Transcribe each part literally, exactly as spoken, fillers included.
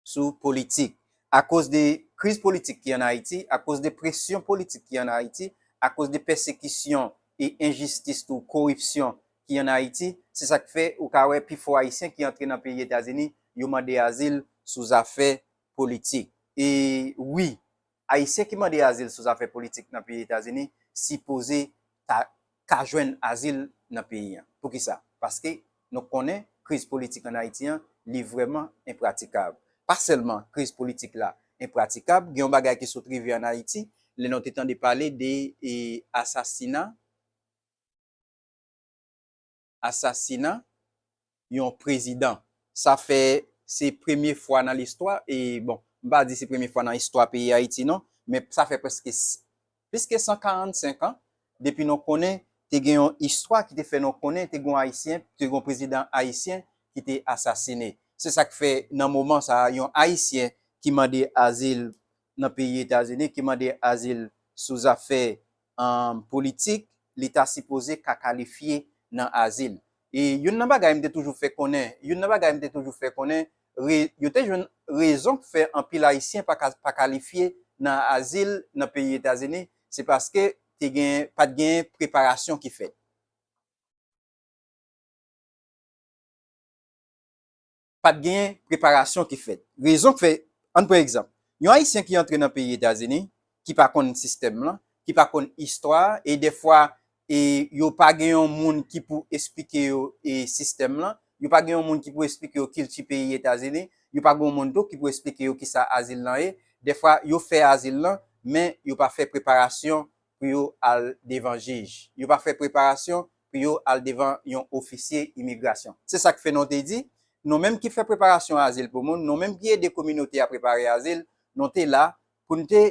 sou politik. Akoz de kriz politik ki ann Ayiti, akoz de presyon politik ki ann Ayiti, akoz de pèsekisyon e enjistis tou koripsyon ki ann Ayiti, se sa k fè ou ka wè pifò Ayisyen ki antre nan peyi Etazini, yo mande azil sou zafè politik. E wi, Ayisyen ki mande azil sou zafè politik nan peyi Etazini sipoze ta ka jwenn azil nan peyi an. Poukisa? Paske nou konnen kriz politik ann Ayiti an, li vrèman enpratikab. Pa sèlman kriz politik la enpratikab, gen yon bagay ki sot rive ann Ayiti, lè nou te tande pale de e, asasina asasina yon prezidan. Sa fè se premye fwa nan listwa, e bon, m pa di se premye fwa nan istwa peyi Ayiti non, men sa fè prèske s- plis ke san karannsenk an depi nou konnen te gen yon istwa ki te fè nou konnen te gen yon Ayisyen, te gen yon prezidan ayisyen ki te asasine. Se sa k fè nan moman sa a, yon Ayisyen ki mande azil nan peyi Etazini, ki mande azil sou zafè um, politik, li ta sipoze ka kalifye nan azil. E youn nan bagay m te toujou fè konnen, youn nan bagay m te toujou fè konnen, re, yo te jwenn rezon k fè anpil Ayisyen pa, ka, pa kalifye nan azil nan peyi Etazini, se paske te gen, pa t gen preparasyon ki fèt. Pa t gen preparasyon ki fèt. Rezon k fè, ann pran egzanp, yon Ayisyen ki antre nan peyi Etazini, ki pa konn sistèm lan, ki pa konn istwa, e dèfwa, e yo pa gen yon moun ki pou esplike yo e sistèm lan, yo pa gen yon moun ki pou esplike yo kilti peyi Etazini, yo pa gen yon moun tou ki pou esplike yo kisa azil lan ye. Dèfwa, yo fè azil lan, men yo pa fè preparasyon pou yo al devan jij. Yo pa fè preparasyon pou yo al devan yon ofisye imigrasyon. Se sa k fè nou te di, nou menm ki fè preparasyon azil pou moun, nou menm ki ede kominote a prepare azil, nou te la pou nou te,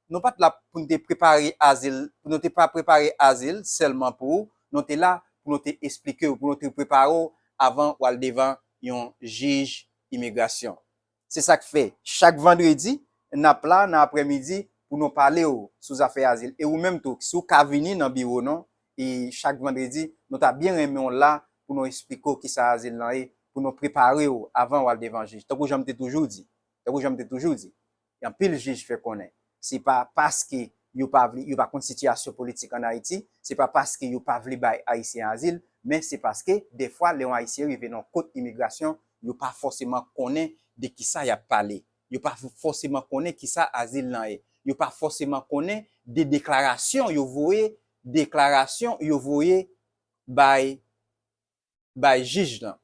nou pa t la pou nou te prepare azil, pou nou te pa prepare azil sèlman pou ou, nou te la pou nou te esplike w, pou nou te prepare w avan w al devan yon jij imigrasyon. Se sa k fè, chak vandredi, n ap la nan aprèmidi pou nou pale w sou zafè azil. E ou menm tou, si w ka vini nan biwo nou, e chak vandredi, nou ta byen renmen w la pou nou esplike w kisa azil lan ye, pou nou prepare w avan w al devan jij. Tankou jan m te toujou di, tankou jan m te toujou di, anpil jij fè konnen, se pa paske yo pa vle, yo pa konn sitiyasyon politik ann Ayiti, se pa paske yo pa vle bay Ayisyen azil, men se paske, dèfwa, lè yon Ayisyen rive nan kot imigrasyon, yo pa fòseman konnen de kisa y ap pale. Yo pa fòseman konnen kisa azil lan ye. Yo pa fòseman konnen de deklarasyon yo voye, deklarasyon yo voye bay, bay jij lan.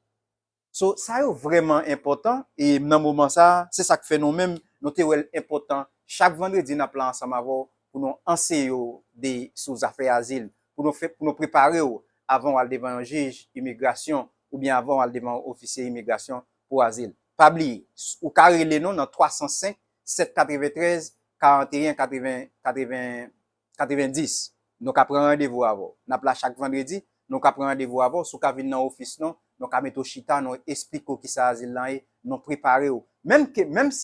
So, sa yo vrèman enpòtan, e nan moman sa a, se sa k fè nou menm, nou te wè l enpòtan. Chak vandredi, n ap la ansanm avè w pou nou anseye w de, sou zafè azil, pou nou fè, pou nou prepare w avan w al devan yon jij imigrasyon oubyen avan w al devan yon ofisye imigrasyon pou azil. Pa bliye, s- ou ka rele nou nan twa san senk, sèt katreventrèz, karanteyen, katreven, katreven, katrevendis. Nou ka pran randevou avè w. N ap la chak vandredi, nou ka pran randevou avè w. Si w ka vin nan ofis nou, nou ka mete w chita, nou esplike w kisa azil lan ye, nou prepare w. Menm ke, menm,